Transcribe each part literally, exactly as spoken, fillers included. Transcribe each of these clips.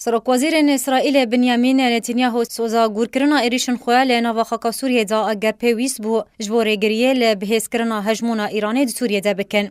Serokwezîrên Îsraîlê Binyamîn Netanyahu soza gûrkirina êrîşên xwe li nava xaka Sûriyê da, eger pêwîst bû, ji bo rêgiriyê li bihêzkirina hejmûna Îranê di Sûriyê de bikin.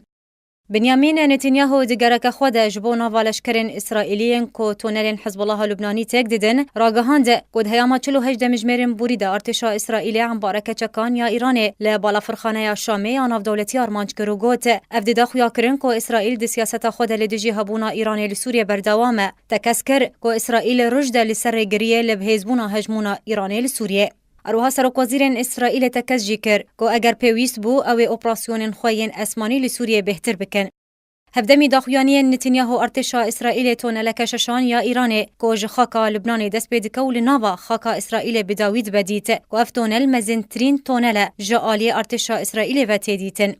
Binyamîn Netanyahu di gereke xwe de ji bo nava leşkerên Îsraîlî yên ku tonelên Hizbullaha Lubnanî têk didin, ragihand ku di heyama çil û heşt demjimêrên borî de artêşa Îsraîlê embareke çekan ya Îranê li balafirxaneya Şamê ya navdewletî armanc kir û got, ev dida xuyakirin ku Îsraîl di siyaseta xwe de li dijî hebûna Îranê li Sûriyê berdewam e. Tekez kir ku Îsraîl roj de li ser rêgiriyê li bihêzbûna hejmûna Îranê li Sûriyê. Her wiha serokwezîrên Îsraîlê tekez jî kir ku eger pêwîst bû, ew ê operasyonên xwe yên esmanî li Sûriyê bêhtir bikin. Hevdemî daxuyaniyên Netanyahu artêşa Îsraîlê toneleke şeşan ya Îranê ku ji xaka Lubnanê dest pê dike û li nava xaka Îsraîlê bi dawî dibe dît ku ev tonel mezintirîn tonel e ji aliyê artêşa Îsraîlê ve tê dîtin.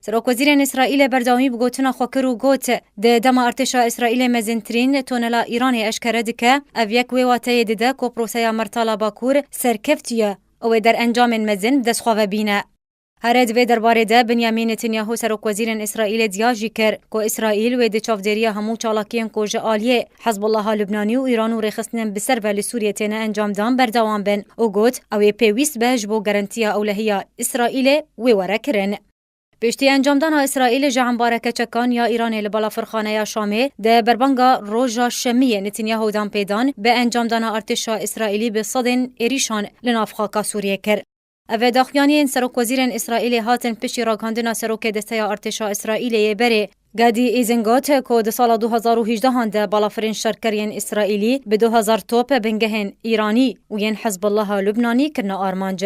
Serokwezîrên Îsraîlê berdewamî bi gotina xwe kir û got, di dema artêşa Îsraîlê mezintirîn tonela Îranê eşkere dike, ev yek wê wateyê dide ku proseya Mertala Bakur serkeftiye û wê derencamên mezin bi dest xwe ve bîne. Here di vê derbarê de Binyamîn Netanyahu serokwezîrên Îsraîlê diyar jî kir ku Îsraîl wê di çavdêriya hemû çalakiyên ku ji aliyê Hezbullaha Lubnanî û Îran û rêxistinên bi ser ve li Sûriyê têne encamdan berdewam bin û got, ew ê pêwîst be ji bo garantiya ewlehiya Îsraîlê wê were kirin. Piştî encamdana Îsraîlê ji embareke çekan ya Îranê li balafirxaneya Şamê, di berbanga roja Şemiyê Netanyahu dan pêdan, bi encamdana artêşa Îsraîlî bi sedên êrîşan li nav xaka Sûriyê kir. Ev daxuyaniyên serokwezîrên Îsraîlê hatin piştî ragihandina serokê desteya artêşa Îsraîlê yê berê, Gadî Îzingot, ku di sala du hezar û hejdehan de balafirên şerker yên Îsraîlî bi du hezar top bingehên Îranî û yên Hezbullaha Lubnanî kirine armanc.